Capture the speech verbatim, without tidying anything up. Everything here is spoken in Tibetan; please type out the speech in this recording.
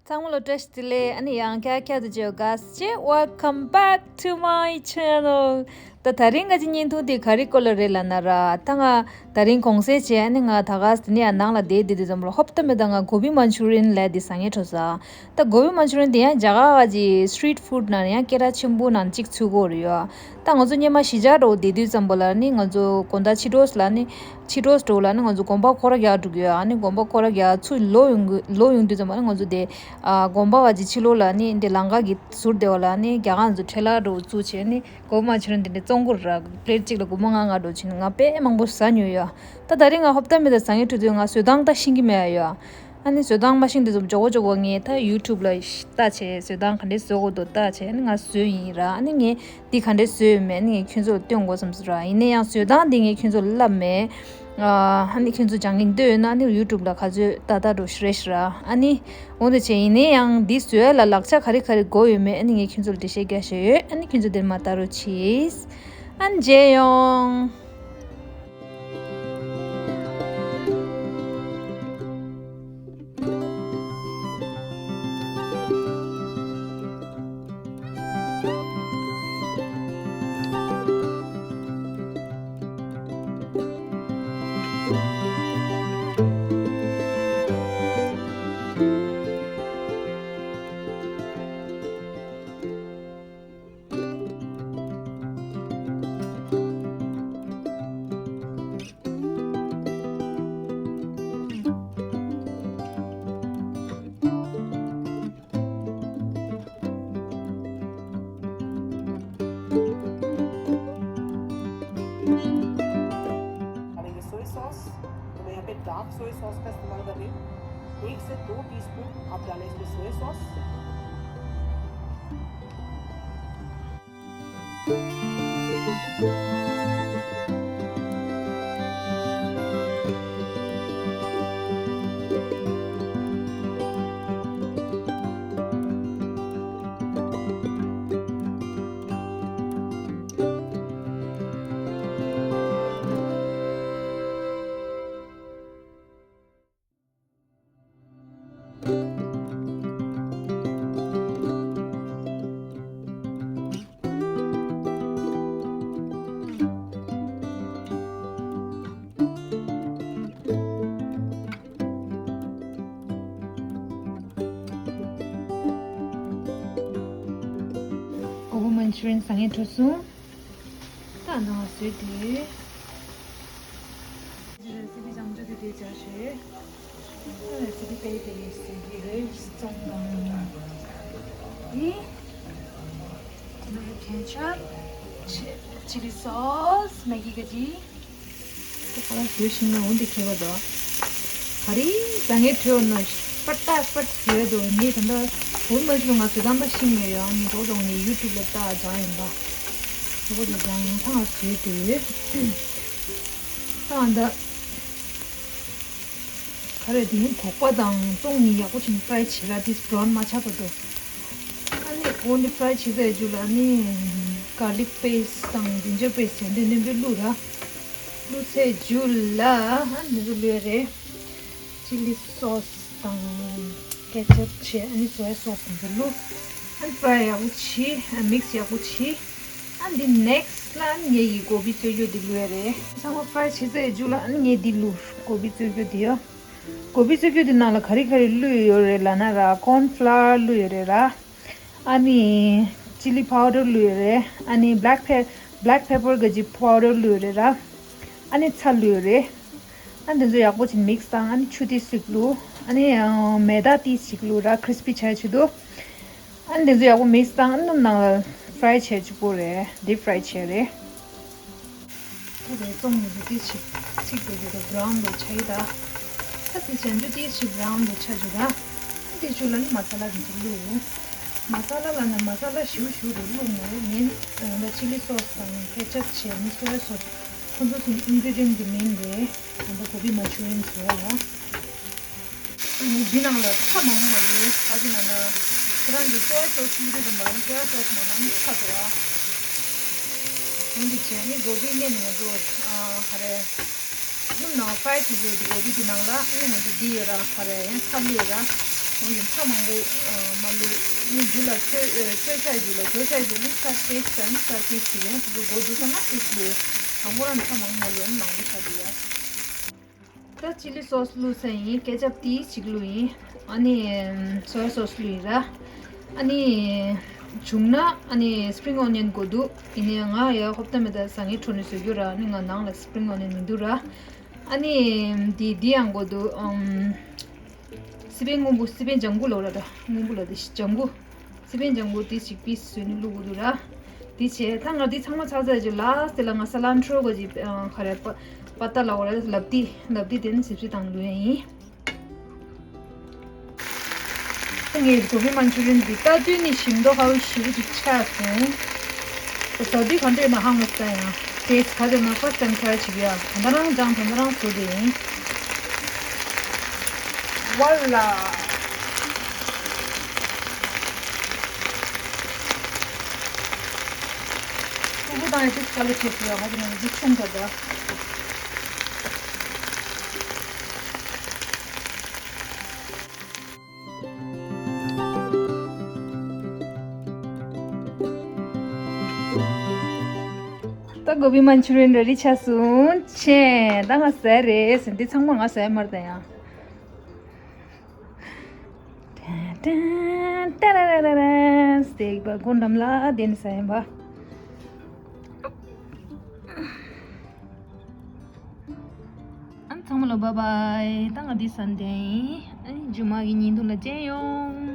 ཚང་མ་ལ་བཀྲ་ཤིས་བདེ་ལེགས། ཨ་ནི་ཡང་བསྐྱར་བསྐྱར་དུ་བརྗོད་དགའ་བྱེད། Welcome back to my channel. ད་དེ་རིང་ང་ཚོའི་བརྙན་ཐུང་དེ་ག་རེ་སྐོར་ལ་རེད་ལབ་ན་ར། ད་ང་དེ་རིང་གུང་སེང་བྱས། ཨ་ནི་ང་ད་ག་ཟེ་ནི་ཡང་ནང་ལ་བསྡད་བསྡད་དུས་ཙམ་པ་ལ་ཧོབ་ཏེ་མེད་ད་ང་གོ་བི་མན་ཆུ་རི་ཡན་ལབ་དེ་ཟ་སྙིང་བྲོ་ས། ད་གོ་བི་མན་ཆུ་རི་ཡན་དེ་ཡང་རྒྱ་གར་གྱི་street food ནང་ཡང་སྐད་གྲགས་ཆེན་པོ་ནང་གཅིག་ཚུད་ཀྱི་ཡོད་རེད་ཡ། ད་ང་ཚོ་སྔོན་མ་གཞིས་ཆགས་འདྲ་བོ་བསྡད་དུས་ཙམ་པ་ལ་ནི་ང་ཚོ་དགོང་དག་ཕྱི་དྲོ་ལ་ནི་ཕྱི་དྲོ་འདྲ་བོ་ལ་ནི་ང་ཚོ་དགོན་པ་སྐོར་ར་རྒྱག་འགྲོ་གི་ཡོད། ཨ་ནི་དགོན་པ་སྐོར་ར་རྒྱག་ཚུར་ལོག་ཡོང་གི་ལོག་ཡོང་དུས་ཙམ་པ་ནི་ང་ཚོ་དེ་ཨ་དགོན་པ་བ་ཅིག་ཕྱི་ལོགས་ལ་ནི་འདི་ལམ་ཁ་གི་ཟུར་དེ་བ་ལ་ནི་རྒྱ་གར་ཚོ་ཁྲལ་ལག་འདྲ་བོ་བཙུགས་བྱས་ནི་གོ་བི་མན་ཆུ་རི་ཡན་དེ་འདྲ་བཙོང་གི་ར། པི་ལེ་ཊི་གཅིག་ལ་སྒོར་མོ་ལྔ་ལྔ་འདྲ་བོ་བྱས་ནི་ང་དཔེ་མང་པོ་ཟ་མྱོང་ཡོད། ད་དེ་རིང་ང་ཧོབ་ཏེ་མེད་ད་ཟ་སྙིང་བྲོ་དུས་ང་བཟོ་སྟངས་ད་ཤེས་ཀྱི་མེད་ཡ་ཡོད། ཨ་ནི་བཟོ་སྟངས་མ་ཤེས་དུས་ཙམ་མགྱོགས་པོ་མགྱོགས་པོ་ངས་ད་ཡུ་ཊུབ་ལ་ལྟ་བྱས་བཟོ་སྟངས་ག་འདྲས་བཟོ་དགོས་འདུག་ལྟ་བྱས་ནི་ང་བཟོས་ཡིན་ར། ཨ་ནི་ངས་འདི་ག་འདྲས་བཟོས་ཡོད་མེད་ནི་ངས་ཁྱོད་ཚོ་ལ་སྟོན་དགོས་བསམ་སོང་ར། ཡིན་ན་ཡང་བཟོ་སྟངས་འདི་ངས་ཁྱོད་ཚོ་ལ་བསླབ་མེད། ཨ་ནི་ཁྱོད་ཚོ་སྦྱང་གི་འདོད་ཡོད་ན་ནི་ཡུ་ཊུབ་ལ་ག་ཚོད་ལྟ་ལྟ་འགྲོ་ཤི་རེད་ཤི་ར། ཨ་ནི་འོ་འདི་བྱས་ཡིན་ན་ཡང་འདི་བཟོ་ཡ་ལ་ལག་ཆ་ག་རེ་ག་རེ་དགོས་ཡོད་མེད་ཨ་ནི་ངས་ཁྱོད་ཚོ་ལ་འགྲེལ་བཤད་རྒྱག་བཞག་ཡོད། ཨ་ནི་ཁྱོད་ཚོ་འདིར་མ་ལྟ་རོགས་གྱིས། ཨ་ནི་མཇལ་ཡོང་། डालेंगे soya sauce. तो मैं यहाँ पे डार्क सोया सॉस का इस्तेमाल कर रही हूँ। एक से दो टीस्पून आप डालें इसमें सोया सॉस। Gobi Manchurian ཟ་སྙིང་བྲོ་སོང་། ད་ནང་བཟོས་ཏེ། རེ་སི་པི་བྱང་ཆུབ་དེ་དེ་བྱ་ཞེས། རེ་སི་པི་དེ་དེ་ཟེར་གྱི་རེད། བཙོང་དང་། ཨི། ཊོ་མེ་ཊོ་ཁེ་ཆབ། ཆི་ལི་སོ་སི། མེ་གི་ག་ཅི། ཁ་ལག་ཞུ་ཤིང་ན་འོན་ཏེ་ཁེ་བ་དོ། ག་རེ་ཟ་ངེ་ཁྲོད་ན་པར་ཏ་པར་ཟེར་དོ། ངས་ད་ལྟ་བོད་མ་ཞུ་ང་ཚོ་དམ་པ་ཤིང་ཡོད་ཡང་ངས་འགྲོ་དང་ངས་ཡུ་ཊུབ་ལ་ལྟ་སྦྱང་ཡིན་པ། ཁེ་བ་དོ་སྦྱང་ཡིན་ཐང་ཟོས་ཏེ། ད་ད། ག་རེ་དེ་ཡིན་དོག་པ་དང་ཙོང་གཉིས་ཡག་པོ་ཅིག་ཕ་རའི་བྱེད་ར། དེ་བྷ་རའུན་མ་ཆགས་བར་དུ། ཨ་ནི་འོ་འདི་ཕ་རའི་བྱེད་ཚར་རྗེས་ལ་ཨ་ནི་གར་ལིག་པེ་སི་དང་ཇིན་ཇར་པེ་སི་ཡང་དེ་རྣོན་པོས་བླུགས་ར། བླུགས་ཚར་རྗེས་ལ་ཨ་ནི་འདི་ཚོ་བླུགས་ཡ་རེད། ཅི་ལི་སོ་སི་དང་ཀེ་ཆབ་བྱས། ཨ་ནི་སོ་ཡ་སོ་སི་དང་དེ་ཚོ་བླུགས། ཨ་ནི་ཕ་རའི་ཡག་པོ་བྱས། ཨ་མིག་སི་ཡག་པོ་བྱས། ཨ་འདི་ནེག་སི་ལ་ཨ་ནི་ངེད་ཀྱིས་གོ་བི་བཙོས་རྒྱུ་འདི་བླུགས་ཡ་རེད། ཚང་མ་ཕ་རའི་བྱས་ཚར་རྗེས་ལ་ཨ་ནི་ངས་འདི་བླུགས། གོ་བི་བཙོས་རྒྱུ་འདི་ཡོད། གོ་བི་བཙོས་རྒྱུ་དེ་ནང་ལ་ག་རེ་ག་རེ་བླུགས་ཡོད་རེད་ལབ་ན་ར། ཀོན་ཕ་ལོ་ཝར་བླུགས་ཡོད་རེད་ར། ཨ་ནི་ཅི་ལི་པའུ་ཌར་བླུགས་ཡོད་རེད། ཨ་ནི་བྷེ་ལེག་པེ་བྷེ་ལེག་པེ་པར་ག་ཅི་པའུ་ཌར་བླུགས་ཡོད་རེད་ར། ཨ་ནི་ཚྭ་བླུགས་ཡོད་རེད། ཨ་ནི་དེ་ཚོ་ཡག་པོ་ཅིག་མིག་སི་བཏང་། ཨ་ནི་ཆུ་ཏོག་ཙམ་བླུགས། ཨ་ནི་མེ་ད་ཏོག་ཙམ་བླུགས་ར། ཁི་རི་སི་པི་ཆགས་ཆེད་དུ། ཨ་ནི་དེ་ཚོ་ཡག་པོ་མིག་སི་བཏང་། ཨ་ནི་ནང་ལ་ཕ་རའི་བྱས་གཅིག་པོ་རེད། ཌིབ་ཕ་རའི་བྱས་རེད། ད་དེ་བཙོང་ནས་ཀྱི་ཏོག་ཙམ་ཚིག་དེ་ཀྱི་ད་བྷ་རའུན་དུ་ཆགས་ཡི་ད། ད་དེ་བྱས་རྗེས་ཏོག་ཙམ་བྷ་རའུན་དུ་ཆགས་རྗེས་ད། ཨ་དེ་ཆུ་ལ་ནི་མ་ས་ལ་གྱི་ཚིག་བླུགས། མ་ས་ལ་ལ་ན་མ་ས་ལ་ཞུ་ཞུ་རུ་བླུགས་མ་རུ་ངན། ད་ཅི་ལི་སོ་སི་དང་ཀེ་ཆབ་བྱས་ནི་སོ་ཡ་སོ་སི་ཁོ་ཚོ་ཚོ་ནི་ཨིན་གི་རི་ཌི་ཡན་གྱི་མིན་རེད། ད་ལྟ་གོ་བི་མན་ཆུ་རི་ཡན་བཟོ་ཡ་ལ། འདི་ནང་ལ་ཚྭ་མང་པོ་མ་ཡོད། ཨ་ཅི་ན་ན་ཁྱེད་རང་གི་སོ་ཡ་སོ་སི་ཡིན་དུས་དུ་མ་རུང་། སོ་ཡ་སོ་སི་ནང་ལ་ནི་ཚྭ་འདུག་ཨ། འོན་ཏེ་བྱས་ནི་གོ་བི་ནས་ནི་ང་ཚོ་ཨ་ག་རེ་སྣུམ་ནང་ཕ་རའི་བྱེད་རྒྱུ་དེ་གོ་བི་དེ་ནང་ལ་ཨ་ནི་ང་ཚོ་འདི་ཡོད་ར། ག་རེ་ཡང་ཚྭ་བླུགས་ཡོད་ར། ཁོང་གིས་ཚྭ་མང་པོ་མ་བླུགས། ནི་རྒྱུ་ལ་ཚོས་ཚོས་ཚྭའི་རྒྱུ་ལ་ཚོས་ཚྭའི་རྒྱུ་ནི་ཚྭ་ཏེས་ཅན་ཚྭ་ཏེས་ཅི་ཡང་ཚུ་གོ་འདུག་ས་ན་ཏེས་ལུས། དང་པོ་རང་ཚྭ་མང་པོ་མ་བླུགས་ནི་མང་པོ་ཆགས་འདུག་ཡ། ད་ཅི་ལི་སོ་སི་བླུགས་ས་ཡིན། ཀེ་ཅབ་ཏིས་ཅིག་བླུགས་ཡིན། ཨ་ནི་སོ་ཡ་སོ་སི་བླུགས་ཡིན་ར། ཨ་ནི་བྱུང་ན་ཨ་ནི་སི་པི་རིང་ཨོ་ནི་ཡན་དགོས་འདུག་ཡིན་ནའི་ང་ཡ་ཧོབ་ཏ་མེ་ད་ཟ་ངེ་ཁྲོ་ནི་བཟོ་རྒྱུ་ར། ཨ་ནི་ང་ནང་ལ་སི་པི་རིང་ཨོ་ནི་ཡན་མི་འདུག་ར། ཨ་ནི་འདི་འདི་ཡང་དགོས་འདུག་ཨམ། སི་པན་སྔོན་པོ། སི་པན་ལྗང་གུ་ལབ་ར། ད་སྔོན་པོ་ལ་དེ་ཞིག་ལྗང་གུ། སི་པན་ལྗང་གུ་དེ་ཞིག་པིས་བཟོས་ནས་བླུགས་དགོས་འདུག་ར། དེ་བྱས་ད་ང་འདི་ཚང་མ་ཚར་ཚར་ཅིག་ལ་སི་ལ་ང་སི་ལན་ཊྲོ་ག་ཅིག་ཁ་རེ་པ་པ་ཏ་ལབ་ར། ལབ་ཏི་ལབ་ཏི་དེ་ནི་སིབ་སི་དང་ལུས་ཡིན། ངས་གོ་བི་མན་ཆུ་རི་ཡན་འདི་ལྟ་དུས་ནི་ཞིམ་མདོག་ཧ་ལས་ཞེ་པོ་ཅིག་ཆགས་སོང་། ཟ་དུས་ག་འདྲ་ཡོད་ན་ཧ་མ་སྟ་ཡང་། ཏེས་ག་དེ་ན་ཧྥ་སི་ཊི་ཊའིམ་ཊྲའི་བྱེད་ཀྱི་ཡ། ད་ལྟ་རང་ཅང་ད་ལྟ་རང་བཟོ་དེ་ཡིན། ཝ་ལ། ཕྲུ་གུ་དང་ཡང་ཏེས་ག་ལ་བྱེད་ཀྱི་ཡ། ང་དེ་ན་འདི་ཆུང་ད་ད། ད་གོ་བི་མན་ཆུ་རི་ཡན་རེ་ཌི་ཆགས་སོང་། ཆེ། ད་ང་ཟ་རེད་ཟེར། འདི་ཚང་མ་ང་ཟ་མར་ད་ཡང་། ཏན་ཏན་ཏན་ར་ར་ར་ར། སྟེགས་པ་སྒོ་འགྲམ་ལ་བསྡད་ནས་ཟ་ཡིན་པ། ཨ་ཚང་མ་ལ་བྷའི་བྷའི། ད་ང་འདི་ཟ་འདོད་ཡིན། ཨ་ནི་རྗེས་མ་གི་བརྙན་ཐུང་ལ་མཇལ་ཡོང་།